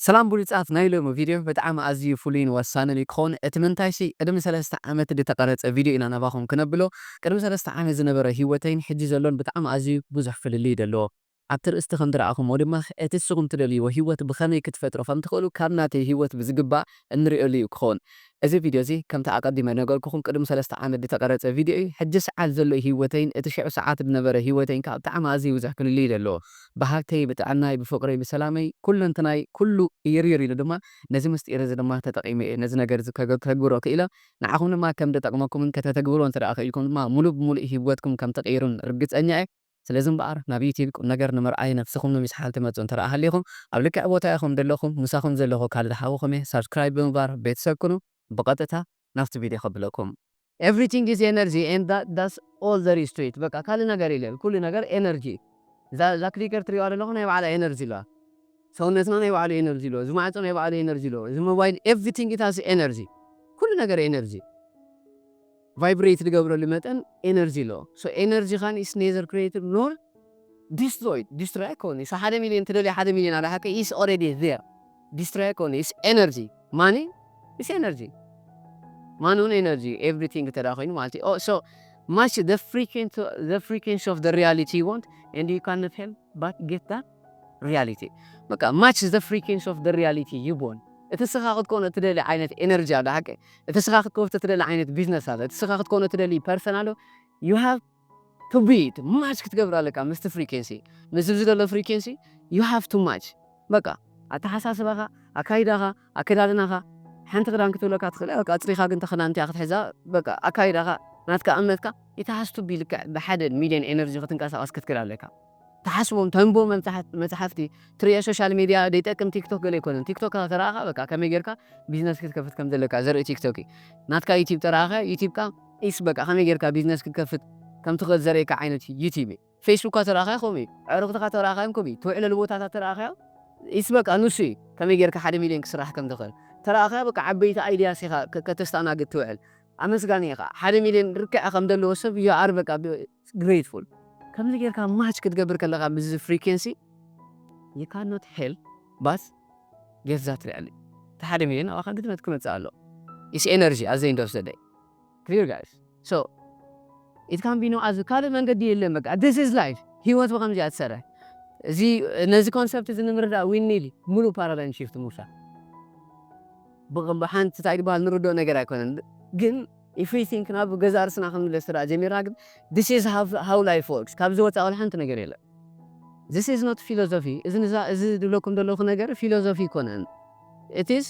ሰላም ብሉጻት፣ ናይ ሎሚ ቪድዮ ብጣዕሚ ኣዝዩ ፍሉይን ወሳንን እዩ ክኸውን። እቲ ምንታይሲ፣ ቅድሚ ሰለስተ ዓመት ዝተቐረጸ ቪድዮ ኢና ናባኹም ክነብሎ። ቅድሚ ሰለስተ ዓመት ዝነበረ ህይወተይን ሕጂ ዘሎን ብጣዕሚ ኣዝዩ ብዙሕ ፍልልይ ደለዎ። ኣብቲ ርእስቲ ከም ዝረኣኹምዎ ድማ፣ እቲ ንስኹም ትደልይዎ ህይወት ብኸመይ ክትፈጥሩ ከም ትኽእሉ ካብ ናተይ ህይወት ብዝግባእ እንርእየሉ እዩ ክኸውን። እዚ ቪድዮ እዚ፣ ከምቲ ኣቐዲመ ነገርኩኹም፣ ቅድሚ ሰለስተ ዓመት ዝተቐረጸ ቪድዮ እዩ። ሕጂ ሰዓት ዘሎ ህይወተይን እቲ ሽዑ ሰዓት ዝነበረ ህይወተይን ከኣ ብጣዕሚ ኣዝዩ ብዙሕ ፍልልይ ደለዎ። ብሃብተይ፣ ብጥዕናይ፣ ብፍቕረይ፣ ብሰላመይ፣ ኩለንትናይ፣ ኩሉ ቅይርይር ኢሉ ድማ፣ ነዚ ምስጢር እዚ ድማ ተጠቒመ እየ ነዚ ነገር እዚ ከገ-፣ ከግብሮ ክኢለ። ንዓኹም ድማ ከም ዝጠቕመኩምን ከተተግብርዎ እንተ ደኣ ክኢልኩም ድማ፣ ሙሉእ ብሙሉእ ህይወትኩም ከም ትቕይሩን ርግጸኛ እየ። ስለዚ እምበኣር፣ ናብ ዩቲብ ቁም ነገር ንምርኣይ ነብስኹም ንምስሓል ትመጹ እንተ ደኣ ሃሊኹም፣ ኣብ ልክዕ ቦታ ኢኹም ዘለኹም፣ ምሳኹም ዘለኹ ካልድ ሓውኹም እየ። ሳብስክራይብ ብምግባር ቤተሰብ ኩኑ። ብቐጥታ ናብቲ ቪድዮ ከብለኩም። Everything is energy and that, that's all there is to it። በቃ ካልእ ነገር የለን፣ ኩሉ ነገር ኤነርጂ። እዛ፣ እዛ ክሊከር ትሪእዋ ዘለኹም ናይ ባዕላ ኤነርጂ ኣለዋ። ሰውነትና ናይ ባዕሉ ኤነርጂ ኣለዎ፣ እዚ ማዕጾ ናይ ባዕሉ ኤነርጂ ኣለዎ፣ እዚ ሞባይል፣ everything it has energy። ኩሉ ነገር ኤነርጂ። ቫይብሬት ዝገብረሉ መጠን ኤነርጂ ኣለዎ። So energy ኻን is neither created nor destroyed። ዲስትሮይ ኣይኮን። So ሓደ ሚልዮን ትደልዮ ሓደ ሚልዮን ኣለ ሓቂ is already there። ዲስትሮይ ኣይኮን። Is energy። ማኒ is energy። ማኒ እውን ኤነርጂ። Everything ተዳ ኮይኑ ማለት እዩ። Oh, so match the frequency, the frequency of the reality you want and you cannot help but get that reality። በቃ match the frequency of the reality you want። እቲ ስኻ ክትኮኖ ትደሊ ዓይነት ኤነርጂ ኣለ ሓቂ። እቲ ስኻ ክትከፍቶ ትደሊ ዓይነት ቢዝነስ ኣለ። እቲ ስኻ ክትኮኖ ትደሊ ፐርሰን ኣሎ። You have to be it። ማች ክትገብር ኣለካ ምስቲ ፍሪኬንሲ። ምስዚ ዘሎ ፍሪኬንሲ you have to match። በቃ ኣተሓሳስባኻ፣ ኣካይዳኻ፣ ኣከዳድናኻ፣ ሓንቲ ክዳን ክትብለካ ትኽእል እያ። በቃ ኣጽሪኻ ግን ተኸዳንቲ እያ ክትሕዛ። በቃ ኣካይዳኻ፣ ናትካ እምነትካ፣ it has to be ልክዕ ብሓደ ሚልዮን ኤነርጂ ክትንቀሳቐስ ክትክእል ኣለካ። ትሓስቦም፣ ተንብቦም መጽሓፍ-፣ መጽሓፍቲ፣ ትርእዮ ሶሻል ሚድያ ዘይጠቅም ቲክቶክ ገለ ኣይኮነን። ቲክቶክ ተረኣኻ በቃ ከመይ ጌርካ ቢዝነስ ክትከፍት ከም ዘለካ ዘርኢ ቲክቶክ እዩ። ናትካ ዩቲብ ተረኣኻ ዩቲብካ ኢስ በቃ ከመይ ጌርካ ቢዝነስ ክትከፍት ከም ትኽእል ዘርእየካ ዓይነት ዩቲብ እዩ። ፌስቡክ ተረኣኻ ከምኡ እዩ። ኣዕሩኽትኻ ተረኣኻ ከምኡ እዩ። ትውዕለሉ ቦታታት ተረኣኻ ኢስ በቃ ንሱ እዩ። ከመይ ጌርካ ሓደ ሚልዮን ክስራሕ ከም ትኽእል ተረኣኻ በቃ ዓበይቲ ኣይድያስ ኢኻ ከ-፣ ከተስተኣናግድ ትውዕል። ኣመስጋኒ ኢኻ። ሓደ ሚልዮን ርክዕ ከም ዘለዎ ሰብ you are በቃ ብ-፣ ግሬትፉል። ከምዚ ጌርካ ማች ክትገብር ከለኻ ምስዚ ፍሪኬንሲ you cannot help but get that reality። እቲ ሓደ ሚልዮን ናባኻ ግድነት ክመጽእ ኣሎ። It's energy at the end of the day። Clear, guys? So it can be no other፣ ካልእ መንገዲ የለን። በቃ this is life። ህይወት ብኸምዚ እያ ትሰርሕ። እዚ፣ ነዚ ኮንሰፕት እዚ ንምርዳእ we need ሙሉእ ፓራዳይም ሺፍት ምውሳድ። ብቕ-፣ ብሓንቲ እንታይ ዝበሃል ንርድኦ ነገር ኣይኮነን። ግን if we think ናብ ገዛ ርእስና ክንምለስ ስራ ጀሚርና ግን this is how, how life works። ካብዚ ወጻኢ ወላ ሓንቲ ነገር የለን። This is not philosophy። እዚ ንዛ-፣ እዚ ዝብለኩም ዘለኹ ነገር ፊሎዞፊ ኣይኮነን። It is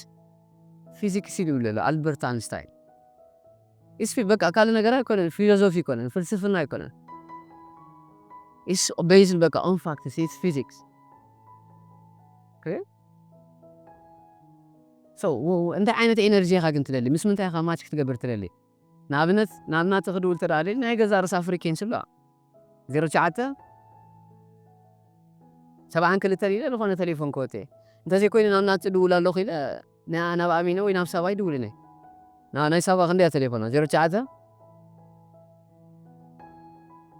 ፊዚክስ እዩ ዝብል ዘሎ ኣልበርት ኣንስታይን። ኢስ ፊ-፣ በቃ ካልእ ነገር ኣይኮነን፣ ፊሎዞፊ ኣይኮነን፣ ፍልስፍና ኣይኮነን። It's based በቃ on facts፣ it's physics። Okay? So፣ ው-፣ እንታይ ዓይነት ኤነርጂ ኢኻ ግን ትደሊ? ምስ ምንታይ ኢኻ ማች ክትገብር ትደሊ? ንኣብነት፣ ናብ ናትኺ ድውል ተደኣ ደሊ ናይ ገዛ ርእሳ ፍሪኬንሲ ኣለዋ። ዜሮ ትሽዓተ፣ ሰብዓን ክልተን ኢለ ዝኾነ ቴሌፎን ክወጽእ እየ። እንተዘይኮይኑ ናብ ናቲ ድውል ኣለኹ ኢለ ና-፣ ናብ ኣሚነ ወይ ናብ ሳባ ይድውልን እየ። ና-፣ ናይ ሳባ ክንደይ እያ ቴሌፎና? ዜሮ ትሽዓተ፣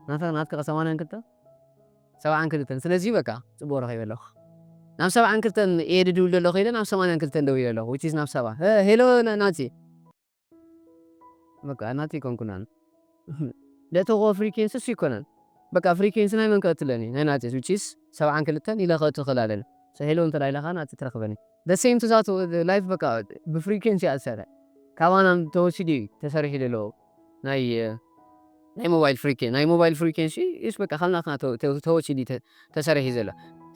ናታ፣ ናትካ ሰማንያን ክልተን፣ ሰብዓን ክልተን። ስለዚ በቃ ጽቡቕ ረኺበ ኣለኹ። ናብ ሰብዓን ክልተን እየ ድድውል ዘለኹ ኢለ ናብ ሰማንያን ክልተን ደዊለ ኣለኹ፣ which is ናብ ሳባ። ሄ-፣ ሄሎ ና-፣ ናቲ። በቃ ናቲ ኣይኮንኩን ኣነ። ደእተዎ ፍሪኬንሲ እሱ ኣይኮነን። በቃ ፍሪኬንሲ ናይ መን ከእትለኒ? ናይ ናቲ፣ which is ሰብዓን ክልተን ኢለ ከእቱ እኽእል ኣለኒ። So ሄሎ እንተ ኢለኻ ናቲ ትረኽበኒ። The same to that፣ ላይፍ በቃ ብፍሪኬንሲ እያ ትሰርሕ። ካባና ተወሲዱ እዩ ተሰሪሑ ዘሎ። ናይ፣ ናይ ሞባይል ፍሪኬ-፣ ናይ ሞባይል ፍሪኬንሲ ኢስ በቃ ካብ ናትና ተ-፣ ተ-፣ ተወሲዱ ተ-፣ ተሰሪሑ ዘሎ።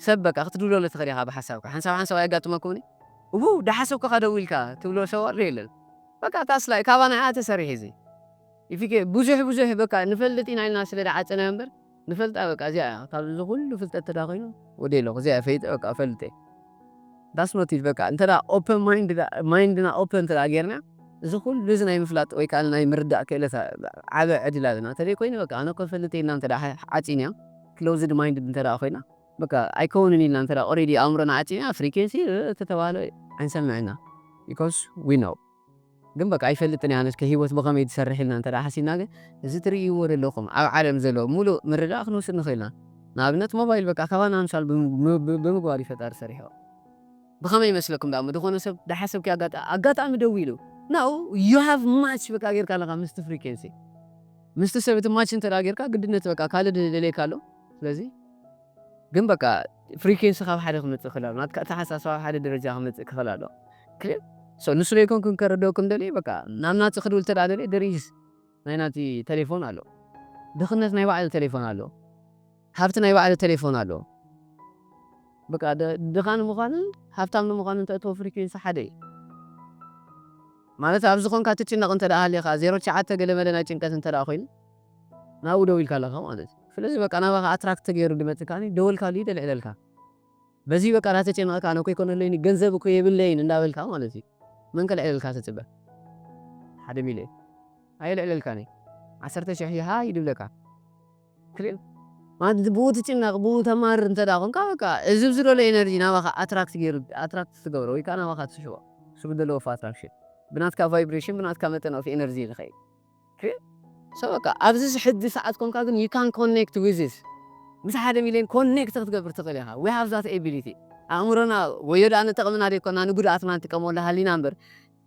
ሰብ በቃ ክትድውለሉ ትኽእል ኢኻ ብሓሳብካ። ሓንሳብ ሓንሳብ ኣየጋጥመኩምን እዩ? እው፣ ዳሓሰብኩኻ ደዊልካ ትብሎ ሰብ ኣሎ የለን። በቃ ታስ ላይ ካባና እያ ተሰሪሑ እዚ። ኢፊኬ ብዙሕ ብዙሕ በቃ ንፈልጥ ኢና ኢልና ስለ ዳዓጸና እምበር ንፈልጣ በቃ እዚኣ እያ። ካብዚ ኩሉ ፍልጠት ተዳ ኮይኑ ወደ ኣለኹ። እዚኣ እያ ፈይጠ በቃ ፈልጠ። ዳስ ኖት ኢት በቃ። እንተ ደኣ ኦፐን ማይንድ ዳ-፣ ማይንድና ኦፐን እንተ ደኣ ጌርና፣ እዚ ኩሉ እዚ ናይ ምፍላጥ ወይ ከኣ ናይ ምርዳእ ክእለት ዓ-፣ ዓቢ ዕድል ኣለና። እንተ ደይ ኮይኑ በቃ ኣነ እኮ ፈልጥ ኢልና እንተ ደኣ ሓ-፣ ዓጺንያ፣ ክሎዝድ ማይንድ እንተ ደኣ ኮይና፣ በቃ ኣይከውንን ኢልና እንተ ደኣ ኦሬዲ ኣእምሮና ዓጺንያ፣ ፍሪኬንሲ፣ እ፣ እተተባህለ ኣይንሰምዕና። ቢኮዝ ዊ ኖው። ግን በቃ ኣይፈልጥን እየ ኣነስ ከህይወት ብኸመይ ትሰርሕ ኢልና እንተ ደኣ ሓሲብና ግን፣ እዚ ትርእይዎ ዘለኹም ኣብ ዓለም ዘሎ ሙሉእ ምርዳእ ክንወስድ ንኽእል ኢና። ንኣብነት ሞባይል በቃ ካባና ኣምሳል ብም-፣ ብ-፣ ብ-፣ ብምግባር እዩ ፈጣሪ ሰሪሕዎ። ብኸመይ ይመስለኩም ደኣ? ዝኾነ ሰብ ደሓሰብኪ ኣጋጣ-፣ ኣጋጣሚ ደው ኢሉ፣ now you have match በቃ ጌርካ ኣለኻ ምስቲ frequency። ምስቲ ሰብ እቲ ማች እንተ ደኣ ጌርካ፣ ግድነት በቃ ካልእ ደ-፣ ደልየካ ኣሎ። ስለዚ ግን በቃ ፍሪኩንሲ ካብ ሓደ ክመጽእ ክእል ኣሎ። ናትካ ኣተሓሳስባ ካብ ሓደ ደረጃ ክመጽእ ክእል ኣሎ። ክሊር? ሶ ንሱ ደይኮንኩን ከረደኩም ደልየ፣ በቃ ናብ ናጽ ክድውል እንተ ደኣ ደልየ፣ there is ናይ ናቲ ቴሌፎን ኣሎ። ድኽነት ናይ ባዕሉ ቴሌፎን ኣሎ። ሃብቲ ናይ ባዕሉ ቴሌፎን ኣሎ። በቃ ደ-፣ ድኻ ንምዃንን ሃብታም ንምዃንን ተእትዎ ፍሪኩንሲ ሓደ እዩ። ማለት ኣብ ዝኾንካ ትጭነቕ እንተ ደኣ ሃሊኻ፣ ዜሮ ትሽዓተ ገለ መለ ናይ ጭንቀት እንተ ደኣ ኮይኑ፣ ናብኡ ደው ኢልካ ኣለኻ ማለት እዩ። ስለዚ በቃ ናባኻ ኣትራክት ተገይሩ ድመጽእ ከኣ ደወልካሉ እዩ ደልዕለልካ። በዚ በቃ ናተጨነቕካ፣ ኣነ እኮ ኣይኮነለይን፣ ገንዘብ እኮ የብለይን እንዳበልካ ማለት እዩ። መን ከልዕለልካ ትጽበ? ሓደ ሚልዮን። ኣየልዕለልካን እዩ። ዓሰርተ ሽሕ እዩ ሃይ ድብለካ። ክሊር? ማለት ብኡ ትጭነቕ፣ ብኡ ተማርር እንተ ደኣ ኾንካ፣ በቃ እዚ ዝደሎ ኤነርጂ ናባኻ ኣትራክት ገይሩ፣ ኣትራክት ትገብሮ ወይ ከኣ ናባኻ ትስሕቦ። እሱ ብደለዎ ኦፍ ኣትራክሽን። ብናትካ ቫይብሬሽን፣ ብናትካ መጠን ኦፍ ኤነርጂ ይኸይድ። ክሊር? ሶ በቃ ኣብዚ ሕጂ ሰዓት ኮንካ ግን you can connect with this። ምስ ሓደ ሚልዮን ኮኔክት ክትገብር ትኽእል ኢኻ። We have that ability። ኣእምሮና ወዮ ደኣ ንጥቕምና ደይኮና ንጉድኣትና ንጥቀመሉ ሃሊና እምበር፣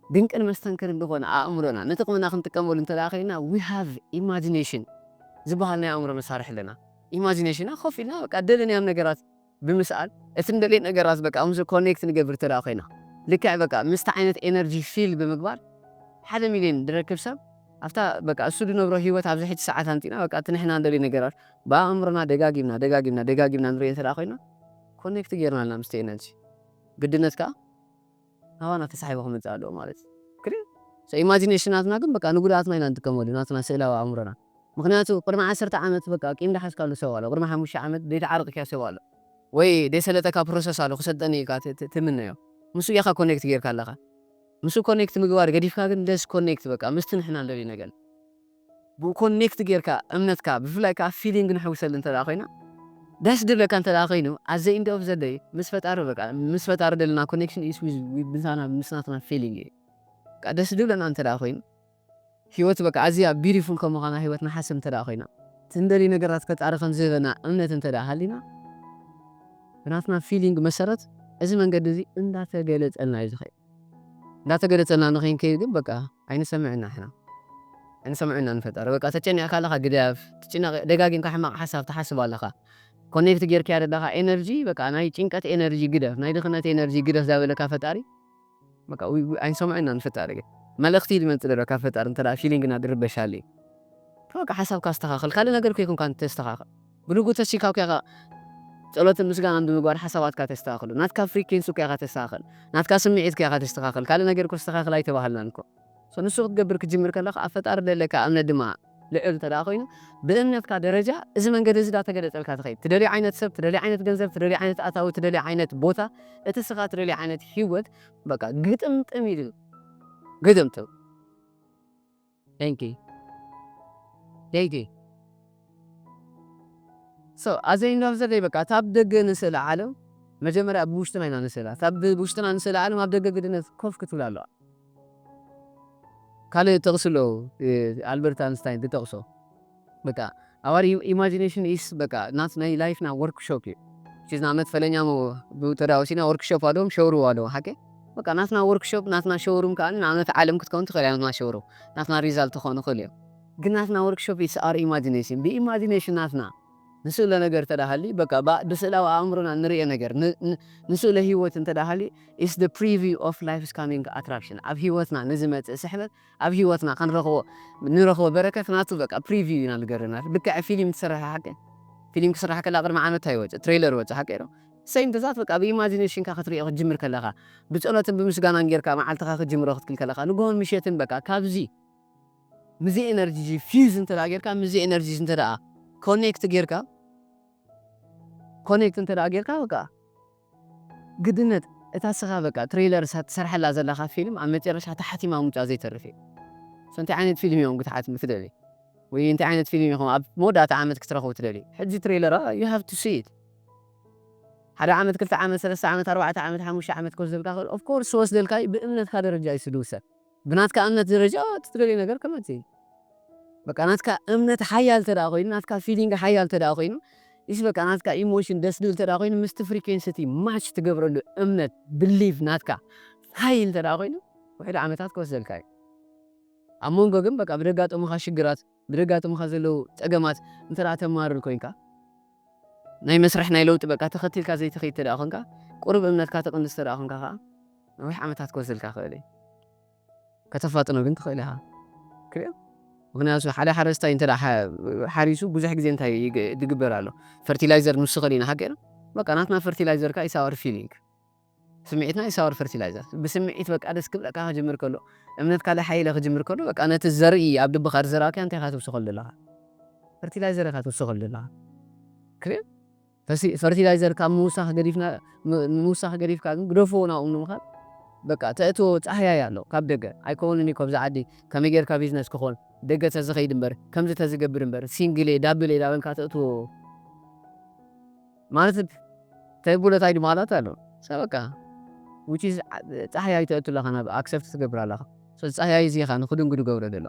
ድንቅን መስተንክርን ዝኾነ ኣእምሮና ንጥቕምና ክንጥቀመሉ እንተ ደኣ ኸይና፣ we have imagination ዝበሃል ናይ ኣእምሮ መሳርሒ ኣለና። ኢማጂኔሽንና ኮፍ ኢልና በቃ ደለናዮም ነገራት ብምስኣል፣ እቲ ንደልዮ ነገራት በቃ ምስኡ ኮኔክት ንገብር እንተ ደኣ ኮይና፣ ልክዕ በቃ ምስቲ ዓይነት ኤነርጂ ፊል ብምግባር፣ ሓደ ሚልዮን ዝረክብ ሰብ፣ ኣብታ በቃ እሱ ዝነብሮ ህይወት ኣብዚ ሕጂ ሰዓት ኣምጺእና፣ በቃ እቲ ንሕና ንደልዮ ነገራት ብኣእምሮና ደጋጊምና፣ ደጋጊምና፣ ደጋጊምና ንርእዮ እንተ ደኣ ኮይና፣ ኮኔክት ጌርና ኣለና ምስቲ ኤነርጂ። ግድነት ከኣ ናባና ተሳሒቡ ክመጽእ ኣለዎ ማለት እዩ። ክሊር? ሶ ኢማጂኔሽን ናትና ግን በቃ ንጉድኣትና ኢና ንጥቀመሉ፣ ናትና ስእላዊ ኣእምሮና። ምኽንያቱ ቅድሚ ዓሰርተ ዓመት በቃ ቂም ዝሓዝካሉ ሰብ ኣሎ፣ ቅድሚ ሓሙሽተ ዓመት ዘይተዓረቕካዮ ሰብ ኣሎ፣ ወይ ዘይሰለጠካ ፕሮሰስ ኣሎ፣ ክሰልጠኒ ኢልካ ት-፣ ት-፣ ትምነዮ። ምስኡ ኢኻ ኮኔክት ጌርካ ኣለኻ። ምስኡ ኮኔክት ምግባር ገዲፍካ ግን ደስ ኮኔክት በቃ ምስቲ ንሕና ንደልዮ ነገር። ብኡ ኮኔክት ጌርካ እምነትካ፣ ብፍላይ ከኣ ፊሊንግ ንሕውሰሉ እንተ ደኣ ኮይና፣ ደስ ድብለካ እንተ ደኣ ኮይኑ፣ at the end of the day ምስ ፈጣሪ በቃ፣ ምስ ፈጣሪ ደለና ኮኔክሽን is with፣ with ምሳና፣ ምስ ናትና ፊሊንግ እዩ። በቃ ደስ ድብለና እንተ ደኣ ኮይኑ፣ ህይወት በቃ ኣዝያ ቢዩቲፉል ከም ምዃና ህይወት ንሓስብ እንተ ደኣ ኮይና፣ እቲ ንደልዮ ነገራት ፈጣሪ ከም ዝህበና እምነት እንተ ደኣ ሃሊና፣ ብናትና ፊሊንግ መሰረት እዚ መንገዲ እዚ እንዳተገለጸልና እዩ ዝኸይድ። እንዳተገለጸልና ንኸይንከይድ ግን በቃ ኣይንሰምዕን ኢና። ኣይንሰምዕን ኢና ንፈጣሪ። በቃ ተጨኒቕካ ኣለኻ ግደፍ፣ ትጭነቕ፣ ደጋጊምካ ሕማቕ ሓሳብ ትሓስብ ኣለኻ። ኮኔክት ጌርካዮ ዘለኻ ኤነርጂ በቃ ናይ ጭንቀት ኤነርጂ ግደፍ፣ ናይ ድኽነት ኤነርጂ ግደፍ ዳበለካ ፈጣሪ፣ በቃ ዊ-፣ ዊ-፣ ኣይንሰምዕን ኢና ንፈጣሪ። ግን መልእኽቲ እዩ ዝመጽእ ዘሎ ካብ ፈጣሪ እንተ ደኣ ፊሊንግና ድርበሽ ሃልዩ። በቃ ሓሳብካ ኣስተኻኽል፣ ካልእ ነገር ከይኮንካ ተስተኻኽል። ብንግሆ ተሲኻ እኮ ኢኻ ጸሎትን ምስጋናን ብምግባር ሓሳባትካ ተስተኻኽሎ። ናትካ ፍሪኬንሲ እኮ ኢኻ ተስተኻኽል። ናትካ ስምዒት እኮ ኢኻ ተስተኻኽል። ካልእ ነገር እኮ ኣስተኻኽል ኣይተባሃልናን እኮ። ሶ ንሱ ክትገብር ክትጅምር ከለኻ ኣብ ፈጣሪ ዘለካ እምነት ድማ ልዑል እንተ ደኣ ኮይኑ፣ ብእምነትካ ደረጃ እዚ መንገዲ እዚ ዳተገለጸልካ ትኸይድ። ትደልዮ ዓይነት ሰብ፣ ትደልዮ ዓይነት ገንዘብ፣ ትደልዮ ዓይነት ኣታዊ፣ ትደልዮ ዓይነት ቦታ፣ እቲ ስኻ ትደልዮ ዓይነት ህይወት፣ በቃ ግጥምጥም ኢሉ። ግጥምጥም። Thank you. Thank you. So, at the end of the day በቃ፣ እታ ኣብ ደገ ንስእላ ዓለም፣ መጀመርያ ብውሽጥና ኢና ንስእላ። እታ ብውሽጥና ንስእላ ዓለም ኣብ ደገ ግድነት ኮፍ ክትብል ኣለዋ። ካልእ ጥቕሲ ኣሎ፣ እ፣ ኣልበርት ኣንስታይን ዝጠቕሶ። በቃ፣ our im-፣ imagination is በቃ፣ ናት ናይ ላይፍና ወርክሾፕ እዩ። Which is ንኣብነት ፈለኛ ሞ-፣ ብኡ ተዳወሲና ወርክሾፕ ኣለዎም፣ ሸውሩም ኣለዎም፣ ሓቂ? በቃ፣ ናትና ወርክሾፕ፣ ናትና ሸውሩም ከኣ ንኣብነት ዓለም ክትከውን ትኽእል እያ፣ ናትና ሸውሩም፣ ናትና ሪዛልት ክኾኑ ይኽእሉ እዮም። ግን ናትና ወርክሾፕ is our imagination። ብኢማጂኔሽን ናትና ንስእሎ ነገር ተዳሃሊ፣ በቃ፣ ባ-፣ ብስእላዊ ኣእምሮና ንርእዮ ነገር፣ ን-፣ ን-፣ ንስእሎ ህይወት እንተዳሃሊ፣ is the preview of life's coming attraction። ኣብ ህይወትና ንዝመጽእ ስሕበት፣ ኣብ ህይወትና ክንረኽቦ፣ ንረኽቦ በረከት ናቱ በቃ ፕሪቪው ኢና ንገርና። ልክዕ ፊልም ትሰርሕ ሓቂ? ፊልም ክስራሕ ከላ ቅድሚ ዓመት እንታይ ይወጽእ? ትሬለር ይወጽእ ሓቂ ዶ? ሰይም ትዛት በቃ ብኢማጂኔሽንካ ክትርእዮ ክትጅምር ከለኻ፣ ብጸሎትን ብምስጋናን ጌርካ መዓልትኻ ክትጅምሮ ክትክል ከለኻ፣ ንግሆን ምሸትን በቃ ካብዚ ምዚ ኤነርጂ ፊውዝ እንተ ደኣ ጌርካ፣ ምዚ ኤነርጂ እንተ ደኣ ኮኔክት ጌርካ፣ ኮኔክት እንተ ደኣ ጌርካ፣ በቃ ግድነት እታ ስኻ በቃ ትሬለር እሳ ትሰርሐላ ዘለኻ ፊልም ኣብ መጨረሻ ተሓቲማ ምውጻእ ዘይተርፍ እዩ። So እንታይ ዓይነት ፊልም እዮም ክትሓትም ትደሊ? ወይ እንታይ ዓይነት ፊልም ኢኹም ኣብ መወዳእታ ዓመት ክትረኽቡ ትደሊ? ሕጂ ትሬለራ you have to see it። ሓደ ዓመት፣ ክልተ ዓመት፣ ሰለስተ ዓመት፣ ኣርባዕተ ዓመት፣ ሓሙሽተ ዓመት ኮስ ዘብልካ ክእል፣ ኦፍ ኮርስ፣ ዝወስደልካ እዩ፣ ብእምነትካ ደረጃ እዩ ዝውሰን። ብናትካ እምነት ደረጃ እቲ ትደልዮ ነገር ክመጽእ እዩ። በቃ ናትካ እምነት ሓያል እንተ ደኣ ኮይኑ፣ ናትካ ፊሊንግ ሓያል እንተ ደኣ ኮይኑ፣ ኢስ በቃ ናትካ ኢሞሽን ደስ ድብል እንተ ደኣ ኮይኑ ምስቲ ፍሪኩንሲ እቲ ማች ትገብረሉ እምነት ብሊቭ ናትካ ሃይ እንተ ደኣ ኮይኑ ውሕድ ዓመታት ክወስደልካ እዩ። ኣብ መንጎ ግን በቃ ብደጋጠሙኻ ሽግራት ብደጋጠሙኻ ዘለዉ ጸገማት እንተ ደኣ ተማርር ኮይንካ ናይ መስርሕ ናይ ለውጢ በቃ ተኸቲልካ ዘይትኸይድ እንተ ደኣ ኮንካ ቁሩብ እምነትካ ተቕንስ እንተ ደኣ ኮንካ ከዓ ነዊሕ ዓመታት ክወስደልካ ክእል እዩ። ከተፋጥኖ ግን ትኽእል ኢኻ። ክሪኦ ምክንያቱ ሓደ ሓረስታይ እንተ ደኣ ሓ- ሓሪሱ ብዙሕ ግዜ እንታይ ይግ- ዝግበር ኣሎ? ፈርቲላይዘር ንሱ ኸሊና ሓቂ በቃ ናትና ፈርቲላይዘር ከዓ ኢሳወር ፊሊንግ ስምዒትና ኢሳወር ፈርቲላይዘር ብስምዒት በቃ ደስ ክብለካ ክጅምር ከሎ እምነትካ ለሓይለ ክጅምር ከሎ በቃ ነቲ ዘርኢ ኣብ ልብኻ ዝዘራእካዮ እንታይ ኢኻ ትውስኸሉ ዘለኻ? ፈርቲላይዘር ኢኻ ትውስኸሉ ዘለኻ። ክሪኦ ፈርቲላይዘር ካብ ምውሳኽ ገዲፍና ምውሳኽ ገዲፍካ ግን ግደፍዎ ናብኡ ንምኻድ በቃ ተእትዎ ጻህያይ ኣሎ ካብ ደገ ኣይከውንን እዩ ካብዚ ዓዲ ከመይ ጌርካ ቢዝነስ ክኾን ደገ ተዝኸይድ እምበር ከምዚ ተዝገብር እምበር ሲንግል እየ ዳብል እየ ዳበልካ ተእትዎ ማለት ተብሎ ታይ ማለት ኣሎ ሰ በቃ which is ጻህያይ ተእቱ ኣለኻ ናብ ኣክሰፕት ትገብር ኣለኻ ጸህያይ እዚ ኢኻ ንክድንጉ ዝገብረ ዘሎ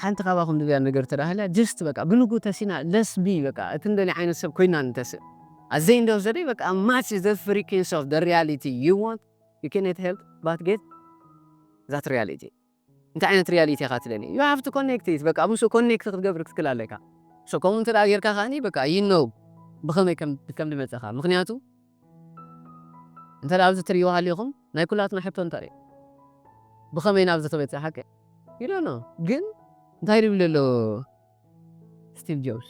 ሓንቲ ካባኹም ድልያ ነገር ተዳህልያ ጅስት በቃ ብንጉ ተሲና ለስቢ በቃ እቲ እንደሊ ዓይነት ሰብ ኮይና ንተስእ ኣዘይ እንደው ዘደይ በቃ match the frequency of the reality you want you cannot help but get that reality እንታይ ዓይነት ሪያሊቲ ኢኻ ትደሊ you have to connect it በቃ ምስ ኮኔክት ክትገብር ክትክል ኣለካ so ከምኡ እንተ ጌርካ ከዓኒ በቃ you know ብኸመይ ከም ከም ዝመጸኻ ምክንያቱ እንተ ኣብዚ ትርእይዎ ሃሊኹም ናይ ኩላትና ሕቶ እንታይ እዩ ብኸመይ ናብዚ ክበጽሕ ሓቂ you don't know ግን እንታይ ይብል ኣሎ ስቲቭ ጆብስ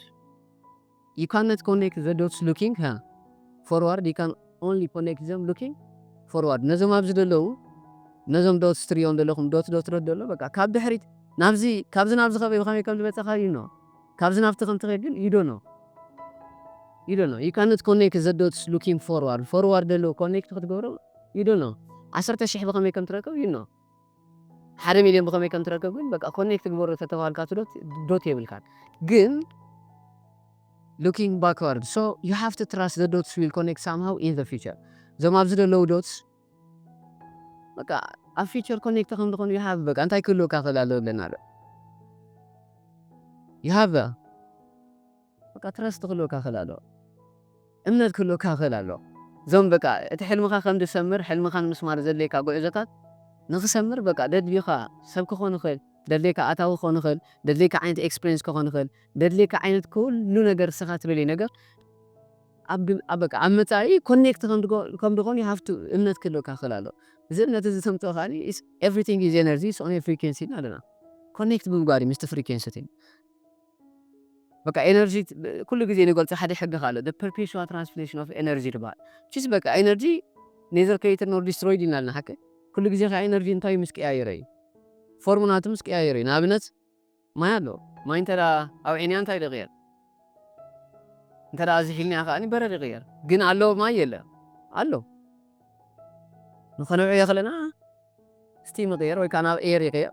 you cannot connect the dots looking huh? forward you can only connect them looking forward ነዞም ኣብዚ ዘለዉ ነዞም ዶትስ ትርእዮም ዘለኹም ዶት ዶት ዶት ዘሎ በቃ ካብ ድሕሪት ናብዚ ካብዚ ናብዚ ከበይ ብኸመይ ከም ዝመጸኻ you know ካብዚ ናብቲ ከም ትኸይድ ግን you don't know you don't know you cannot connect the dots looking forward forward ዘሎ ኮኔክት ክትገብሮ you don't know ዓሰርተ ሽሕ ብኸመይ ከም ትረከብ you know ሓደ ሚልዮን ብኸመይ ከም ትረከብ ግን በቃ ኮኔክት ግበሮ ተተባልካ ዶት ዶት የብልካን ግን looking backward so you have to trust the dots will connect somehow in the future እዞም ኣብዚ ዘለዉ ዶትስ በቃ ኣብ ፊቸር ኮኔክት ከም ዝኾኑ you have በቃ እንታይ ክህልወካ ክእል ኣለዎ ኣለና ዶ you have በቃ ትረስት ክህልወካ ክእል ኣለዎ እምነት ክህልወካ ክእል ኣለዎ እዞም በቃ እቲ ሕልምኻ ከም ዝሰምር ሕልምኻ ንምስማር ዘድልየካ ጉዕዞታት ንክሰምር በቃ ደድልዩኻ ሰብ ክኾን ይኽእል ደድልየካ ኣታዊ ክኾን ይኽእል ደድልየካ ዓይነት ኤክስፒሪንስ ክኾን ይኽእል ደድልየካ ዓይነት ኩሉ ነገር ስኻ ትደልዩ ነገር ኣብ በቃ ኣብ መጻኢ ኮኔክት ከም ዝኾን you have to እምነት ክህልወካ ክእል ኣሎ እዚ እምነት እዚ ተምፅኦ ከዓ everything is energy on frequency ኣለና ኮኔክት ብምግባር ምስቲ ፍሪኩንሲ በቃ ኤነርጂ ኩሉ ግዜ ንገልፆ ሓደ ሕጊ ካለ perpetual transmission of energy ዝበሃል ቺስ በቃ ኤነርጂ ኔዘር ክሬትድ ኖር ዲስትሮይድ ኢልና ኣለና ሓቂ ኩሉ ግዜ ከዓ ኤነርጂ እንታይ ምስ ቀያየረ እዩ ፎርም ናቱ ምስ ቀያየረ እዩ ንኣብነት ማይ ኣሎ ማይ እንተ ኣውዒንያ እንታይ ይቕየር እንተ ዝሒልንያ ከዓ በረድ ይቕየር ግን ኣሎ ማይ የለ ኣሎ ንኸነውዕዮ ከለና ስቲም ይቕየር ወይ ከዓ ናብ ኤር ይቕየር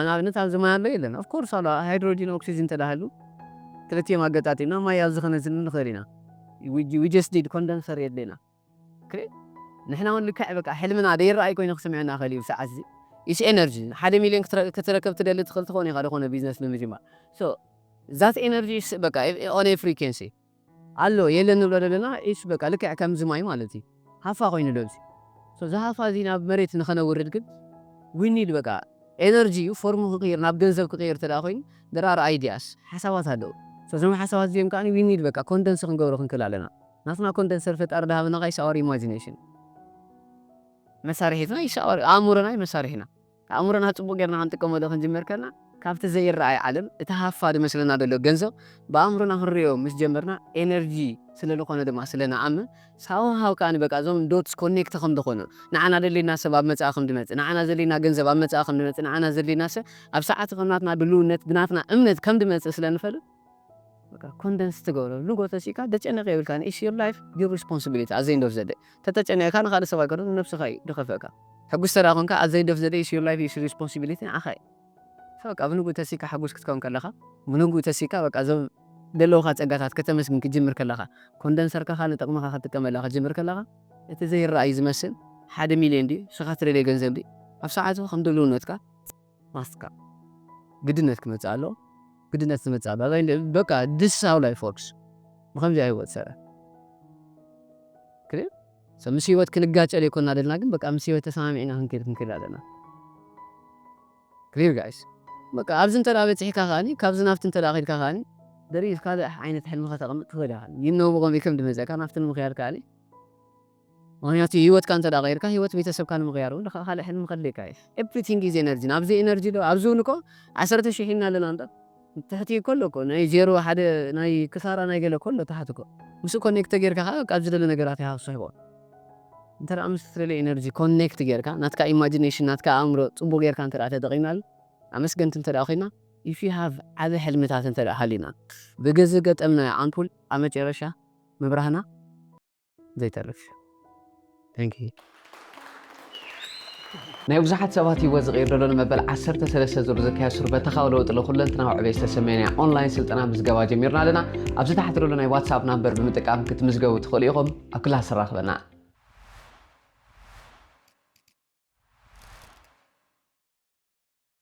ንኣብነት ኣብዚ ማይ ኣሎ የለን ኦፍኮርስ ኣሎ ሃይድሮጂን ኦክሲጅን ተዳሃሉ ክልቲኦም ኣገጣጢምና ማይ ኣብዚ ከነዝን ንኽእል ኢና ዊጀስዲድ ኮንደንሰር የድሌና ንሕና እውን ልክዕ በቃ ሕልምና ደይረኣይ ኮይኑ ክስምዐና ክእል እዩ ሰዓት እዚ ኢስ ኤነርጂ ሓደ ሚሊዮን ክትረከብ ትደሊ ትኽእል ትኾን ኢኻ ዝኾነ ቢዝነስ ንምጅማር ዛት ኤነርጂ በቃ ኦን ፍሪኬንሲ ኣሎ የለን ንብሎ ዘለና ኢስ በቃ ልክዕ ከምዚ ማይ ማለት እዩ ሃፋ ኮይኑ ዶ እዚ እዚ ሃፋ እዚ ናብ መሬት ንኸነውርድ ግን ዊኒድ በቃ ኤነርጂ እዩ ፎርሙ ክቅይር ናብ ገንዘብ ክቅይር ተዳ ኮይኑ there are ideas ሓሳባት ኣለዉ እዞም ሓሳባት እዚኦም ከዓ ዊኒድ በቃ ኮንደንስ ክንገብሮ ክንክእል ኣለና ናትና ኮንደንሰር ፈጣሪ ዳሃበና ቃ is our imagination መሳርሒትና is our ኣእምሮና እዩ መሳርሒና ኣእምሮና ጽቡቅ ጌርና ክንጥቀመሉ ክንጅምር ከልና ካብቲ ዘይረኣይ ዓለም እቲ ሃፋ ዝመስለና ዘሎ ገንዘብ ብኣእምሮና ክንሪኦ ምስ ጀመርና ኤነርጂ ስለ ዝኾነ ድማ ስለ ንኣምን ሳውሃው ከዓ በቃ እዞም ዶትስ ኮኔክት ከም ዝኾኑ ንዓና ደሌና ሰብ ኣብ መጻኢ ከም ድመጽእ ንዓና ዘሌና ገንዘብ ኣብ መጻኢ ከም ድመጽእ ንዓና ዘሌና ሰብ ኣብ ሰዓቱ ከም ናትና ድልውነት ብናትና እምነት ከም ድመጽእ ስለ ንፈልጥ ኮንደንስ ትገብሮ ንጎ ተሲእካ ደጨነቅ የብልካ is your life your responsibility ኣዘይ እንደፍ ዘደ ተተጨነቅካ ንካልእ ሰብ ኣይኮነ ንነብስኻ እዩ ድኸፈእካ ሕጉስ ተዳ ኮንካ ኣዘይ እንደፍ ዘደ is your life is responsibility ንዓኻ እዩ በቃ ብንጉ ተሲካ ሓጉስ ክትከውን ከለኻ ብንጉ ተሲካ በቃ እዞም ዘለውካ ጸጋታት ከተመስግን ክትጅምር ከለኻ ኮንደንሰርካ ካልእ ጥቕምኻ ክትጥቀመላ ክትጅምር ከለኻ እቲ ዘይረኣይ ዝመስል ሓደ ሚልዮን ድዩ ስኻ ትደልዮ ገንዘብ ድዩ ኣብ ሰዓቱ ከም ድልውነትካ ማስትካ ግድነት ክመጽእ ኣለዎ ግድነት ትመጽእ ኣለዋ በቃ this is how life works ብከምዚ ኣይወት ሰረ ክሊር። So ምስ ህይወት ክንጋጨ ዘይኮና ዘለና፣ ግን በቃ ምስ ህይወት ተሰማሚዕና ክንከይድ ክንክእል ኣለና። ክሊር ጋይስ። በቃ ኣብዚ እንተ ደኣ በጺሕካ ከኣኒ፣ ካብዚ ናብቲ እንተ ደኣ ከይድካ ከኣኒ፣ there is ካልእ ዓይነት ሕልሚ ከተቐምጥ ትኽእል ኢኻ። ይነው ብቐሚከም ድመጸካ ናብቲ ንምኽያድ ከኣኒ። ምኽንያቱ ህይወትካ እንተ ደኣ ቀይርካ፣ ህይወት ቤተሰብካ ንምኽያር እውን ደኻ ካልእ ሕልሚ ከድልየካ እዩ። Everything is energy። ናብዚ ኤነርጂ ዶ ኣብዚ እውን እኮ ዓሰርተ ሺሕ ኢልና ኣለና እንዳ ትሕቲ እኮ ኣሎ እኮ፣ ናይ ዜሮ ሓደ ናይ ክሳራ ናይ ገለ እኮ ኣሎ ታሕቲ እኮ። ምስኡ ኮኔክት ጌርካ ከኣ በቃ ኣብዚ ደለ ነገራት ኢኻ ክትስሕቦ። እንተ ደኣ ምስ ትደልዮ ኤነርጂ ኮኔክት ጌርካ፣ ናትካ ኢማጂኔሽን፣ ናትካ ኣእምሮ ጽቡቕ ጌርካ እንተ ደኣ ተጠቒምናሉ፣ ኣመስገንቲ እንተ ደኣ ኮይና፣ if you have ዓቢ ሕልምታት እንተ ደኣ ሃሊና፣ ብግዜ ገጠምናዮ ኣምፑል ኣብ መጨረሻ ምብራህና ዘይተርፍ እዩ። Thank you። ናይ ብዙሓት ሰባት ህይወት ዝቕይር ዘሎ ንመበል ዓሰርተ ሰለስተ ዙር ዝካየድ ሱር በተኻዊ ለውጢ ለኩለንትናዊ ዕቤት ዝተሰመየ ናይ ኦንላይን ስልጠና ምዝገባ ጀሚርና ኣለና። ኣብዚ ታሕቲ ዘሎ ናይ ዋትሳፕ ናምበር ብምጥቃም ክትምዝገቡ ትኽእሉ ኢኹም። ኣብ ክላስ ኣራኽበና።